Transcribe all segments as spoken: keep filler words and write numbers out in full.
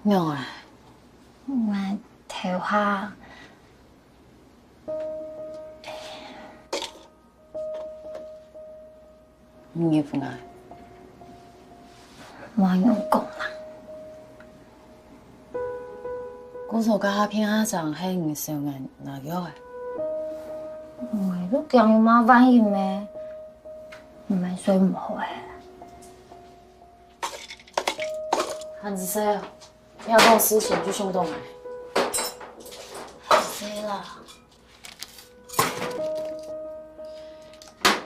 仰啊？𠊎頭下你入來。無仰講啦。故所該下片阿正係你收人拿藥啊？𠊎都驚有麼萬一咩？你們睡毋好欸。還係睡啊？你還講事情就想到𠊎。還係睡啦。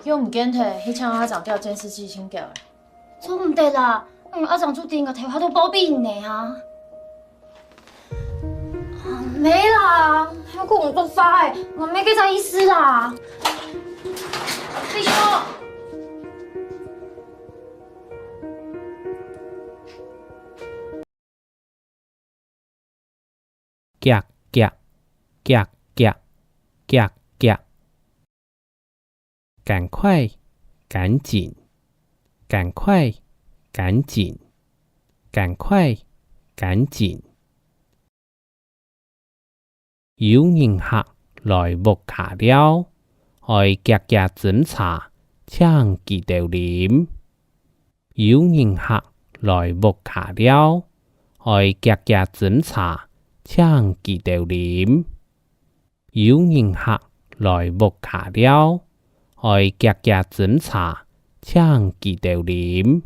又毋見忒，去請阿正調監視器尋佢欸。做毋得啦，嗯，阿正注定个頭下都包庇你呢啊！啊，無啦，還講毋做法欸，𠊎無該隻意思啦。你說。 遽遽，遽遽，遽遽。趕快，趕緊，趕快，趕緊，趕快，趕緊。有人客來屋下尞，愛遽遽斟茶，請佢兜啉。 有人客來屋下尞，愛遽遽斟茶，請佢兜啉。有人客來屋下尞，愛遽遽斟茶，請佢兜啉。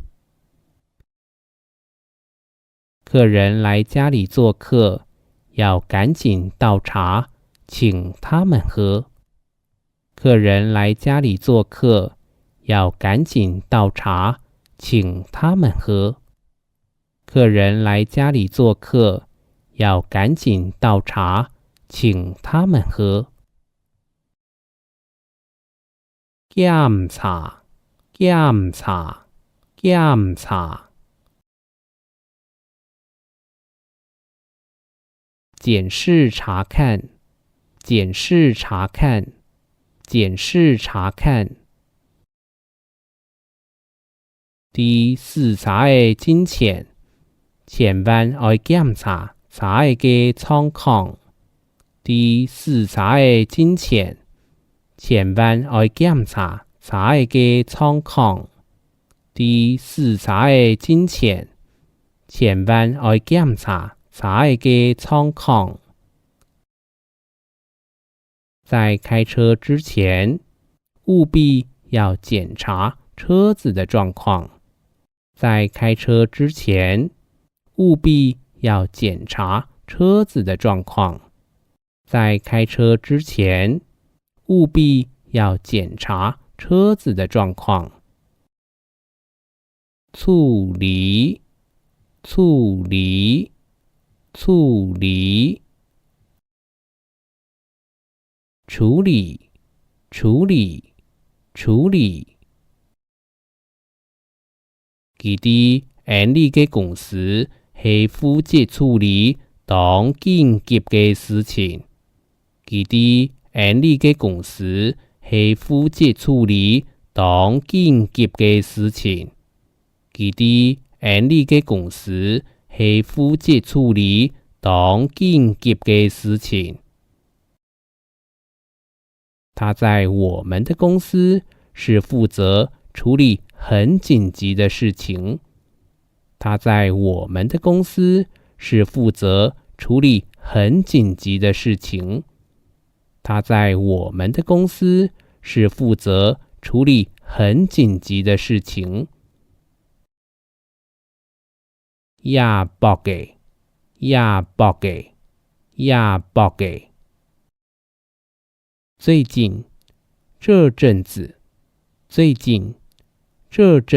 客人來家裡做客，要趕緊倒茶，請他們喝。 客人來家裡做客，要趕緊倒茶，請他們喝。客人來家裡做客，要趕緊倒茶，請他們喝。檢查，檢查，檢查。 檢視查看，檢視查看，檢視查看。佇駛車仔進前，千萬愛檢查車仔个狀況。佇駛車仔進前，千萬愛檢查車仔个狀況。佇駛車仔進前， 千萬愛檢查車仔个狀況。在開車之前，務必要檢查車子的狀況。在開車之前，務必要檢查車子的狀況。在開車之前，務必要檢查車子的狀況。 處理，處理，處理。處理，處理，處理。佢佇𫣆俚个公司係負責處理當緊急个事情。 佢佇𫣆俚个公司係負責處理當緊急个事情。佢佇𫣆俚个公司係負責處理當緊急个事情。他在我們的公司是負責處理很緊急的事情。他在我們的公司是負責處理很緊急的事情。 他在我們的公司是負責處理很緊急的事情。這駁仔，這駁仔，這駁仔。最近，這陣子，最近，這陣